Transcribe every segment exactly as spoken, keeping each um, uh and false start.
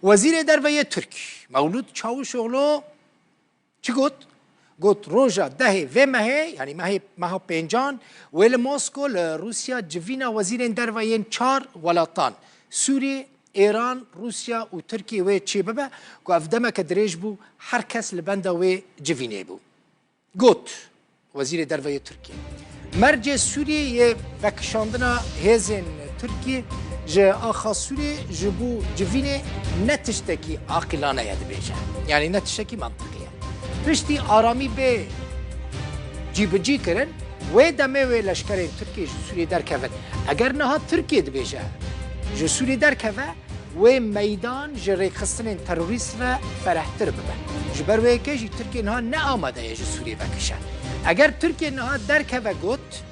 Wezîrê Derve yê Tirk, Mewlûd Çavuşoglu çi got? Got, roja dehê vê mehê, yanî mehê, meha pêncan, wê li Mosko li Rûsya civîna wezîrên derve yên çar welatan, Sûrî, Êran, Rûsya û Tirkiyê wê çêbibe, ku ev demeke dirêj bû, her kes li benda wê civînê bû. Got, Wezîrê Derve yê Tirkiyê, mercê Sûriyê yê vekişandina hêzên Tirkiyê ji axa Sûriyê ji bo civînê ne tiştekî aqilane ye, dibêje. Yanî ne tiştekî mantiqî ye. Piştî aramî bê cîbicî kirin, wê demê wê leşkerên Tirkiyê ji Sûriyê derkevin. Eger niha Tirkiye, dibêje, ji Sûriyê derkeve, wê meydan ji rêkxistinên terorîst re ferehtir bibe. Ji ber wê yekê jî Tirkiye niha ne amade ye ji Sûriyê vekişe. Eger Tirkiye niha derkeve got,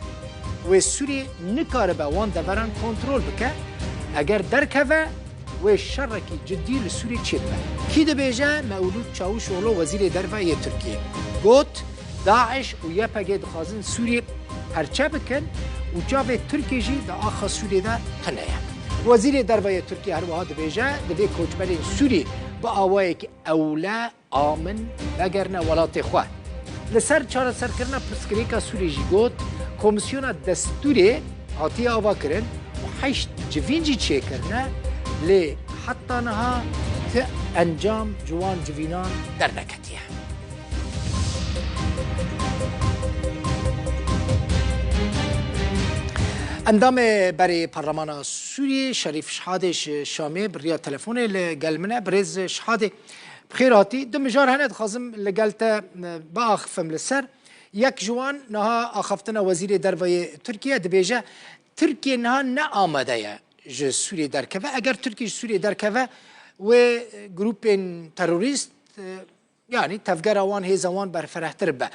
wê Sûriyê nikaribe wan deveran kontrol bike. Eger derkeve, wê şerekî cidî li Sûriyê çêbibe. Kî dibêje? Mewlûd Çavuşoglu, Wezîrê Derve yê Tirkiyê. Got, DAIŞ û YPG dixwazin Sûriyê perçe bikin û çavê Tirkiyê jî di axa Sûriyê de tune ye. Wezîrê Derve yê Tirkiyê her wiha dibêje, divê koçberên Sûrî bi awayekî ewle, amin, vegerine welatê xwe. Li ser çareserkirina pirsgirêka Sûriyê jî got, Komîsyona Destûrê hatiye avakirin û heşt civîn jî çêkirine, lê heta niha ti encam ji wan civînan derneketiye. Endamê berê Parlemana Sûriyê Şerîf Şihadê ji Şamê bi riya telefonê li gel min e. Birêz Şihadê, bi xêr hatî. Du mijar hene dixwazim li gel te, e, biaxifim li ser. Yek ji wan niha axaftina Wezîrê Derve yê Tirkiye dibêje, Tirkiye niha ne amade ye ji Sûriyê derkeve. Eger Tirkiye ji Sûriyê derkeve, wê grûpên terorîst, e, yanî tevgera wan, hêza wan berferehtir be.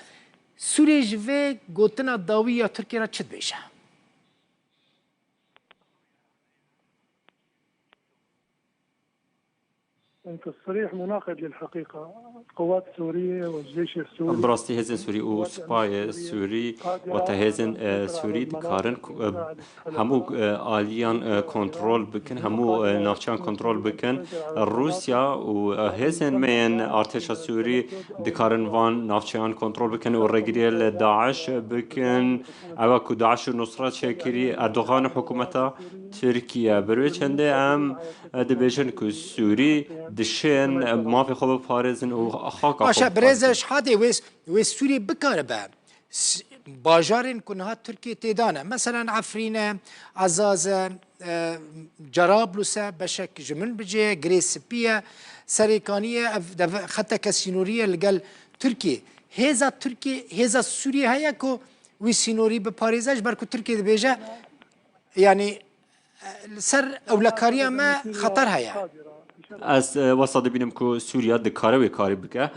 Sûriyê ji vê gotina dawî ya Tirkiye re çi dibêje? التصريح مناقض للحقيقة. القوات السورية والجيش السوري Bi rastî hêzên Sûrî û sipayê Sûrî, wate hêzên, e, Sûrî dikarin ku, e, hemû, e, aliyan, e, kontrol bikin, hemû, e, navçeyan kontrol bikin. Rûsya û, e, hêzên me yên artêşa Sûrî dikarin van navçeyan kontrol bikin û rêgiriyê li DAIŞ bikin. Ewa ku DAIŞ û Nusra çêkirî Erdogan û hikûmeta Tirkiye. Bi rê çendê em, e, dibêjin ku Sûrî dişên, e, mafê xwe biparêzin û xaka xwe Baş e, birêz biparêzin. Şihadê, wê, wê Sûrî bikaribe s-, bajarên ku niha Tirkiye tê de ne. Meselen Efrîn e, Ezaz e, e, Cerablus e, beşek ji Minbicê ye, Girê Spî ye, Serêkanî ye, ev deve-, xeteke sînorî ye li gel Tirkiye. Hêza Tirkiye, hêza Sûriyê heye ku wî sînorî biparêze, ji ber ku Tirkiye dibêje, yanî, e, li ser ewlekariya me xeter heye. Ez, e, wesa dibînim ku Sûriya dikare wê karî bike.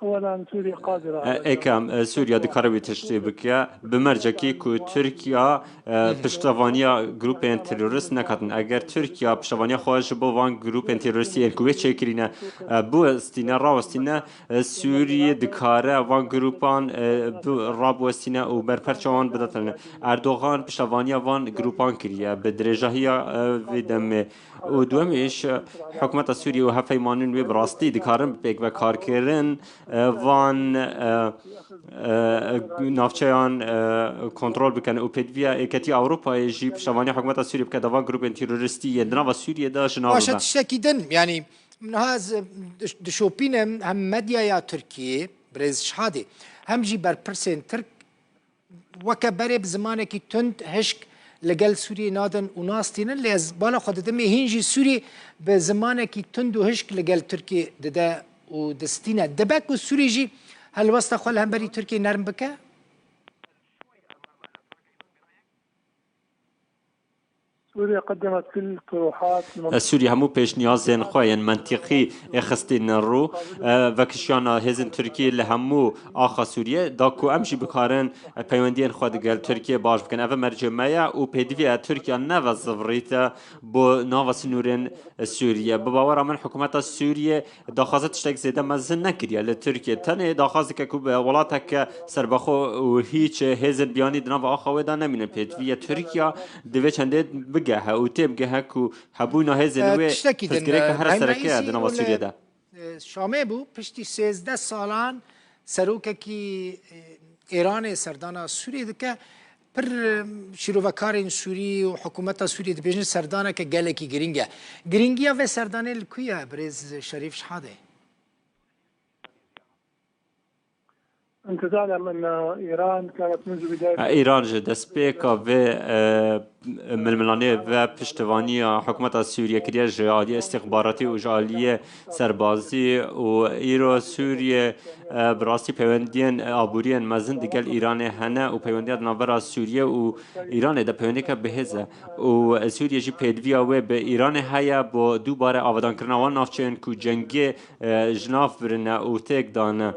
أولاً سوريا قادرة على E, ekem, e, Sûriya dikare wê tiştê bike, bi mercekî ku Tirkiya, e, piştevaniya grûpên terorîst nekatin. Eger Tirkiya piştevaniya xwe ji bo van grûpên terorîstî yên ku wê çêkirîne, e, biwestîne, rawestîne, e, Sûriyê dikare van grûpan, e, bi-, rabiwestîne û berperça wan bidetine. Erdogan piştevaniya van grûpan kiriye bi dirêjahiya, e, vê demê. Û duhemîş, hikûmeta Sûriyê û hevpeymanên wê bi rastî dikarin bi pêkvekarkirin, e, van, e, e, navçeyan, e, kontrol bikin û pêdiviya Êketiya Ewropayê jî piştevaniya hikûmeta Sûriyê bike da van grûpên terorîstî yên di nava Sûriyê de ji nav Baş e, bibe. Tiştekî din, yanî niha ez diş-, dişopînim hem medyaya Tirkiyê, birêz Şihadê, hem jî berpirsên Tirk weke berê bi zimanekî tund hişk li gel Sûriyê nadin û nastînin, lê ez bala xwe didim ê hîn jî Sûrî bi zimanekî tund û hişk li gel Tirkiyê dide û distîne. Dibe ku Sûrî jî helwesta xwe li hemberî Tirkiyê nerm bike? سوريا قدمت كل الطروحات الممكنة. Sûrî hemû pêşniyazên xwe yên mentîqî ê xistîne rû, e, vekişiyana hêzên Tirkiyê li hemû axa Sûriyê da ku em jî bikarin, e, peywendiyên xwe digel Tirkiyê baş bikin. Ev mercê me ye û pêdivî ye Tirkiye nevezivirîte bo nava sinûrên Sûriyê. Bi bawera min hikûmeta Sûriyê daxwaza tiştek zêde mezin nekiriye li Tirkiyê. Tenê daxwaz dike ku bi welateke serbexwe û hîç hêzên biyanî di nava axa wê de nemînin. Pêdivî ye Tirkiye divê çendê Gehe û tê bigehe ku hebûna hêzên wê pirsgirêka here sereke ye di nava Sûriyê de. Şamê bû, piştî sêzdeh salan serokekî Êranê serdana Sûriyê dike. Pir şîrovekarên Sûrî û hikûmeta Sûriyê dibêjin serdaneke gelekî girîng e. Girîngiya vê serdanê li ku ye, birêz Şerîf Şihadê? انت تعلم ان ايران كانت منذ بدايه Îran ji destpêka vê e, milmilanê ve piştevaniya hikûmeta Sûriye kiriye ji aliyê îstixbaratî û ji aliyê serbazî û îro Sûriye e, bi rastî peywendiyên aboriyên mezin digel Îranê hene û peywendiya di navbera Sûriye û Îranê de peywendiyeke bihêz e û Sûriye jî pêdiviya wê bi Îranê heye bo dubare avadankirina wan navçeyên ku cengê e, ji nav birine û têk dane.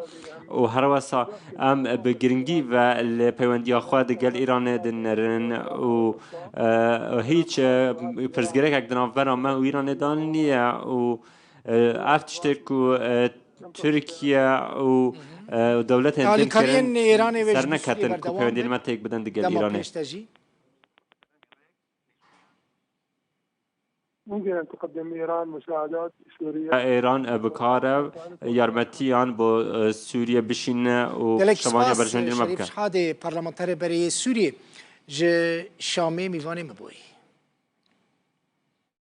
Û herwesa em bi giringî ve li peywendiya xwe digel Îranê dinêrin û e, hîç e, pirsgirêkek di navbera me û Îranê de niye û e, ev tiştê ku e, Tirkiye û e, dewletên din Alîkariyên kirin Îranê wê ji ser neketin ku peywendiya me têk bidin digel Îranê. Pêş de jî. ممكن أن تقدم إيران مساعدات سورية. Îran e, bikare yarmetiyan bo e, Sûriye bişîne û Gelek piştevaniya spas, berjandî me Şerîf bike. Şihadê, parlamenterê berê yê Sûriyê ji Şamê mîvanê me bûyî.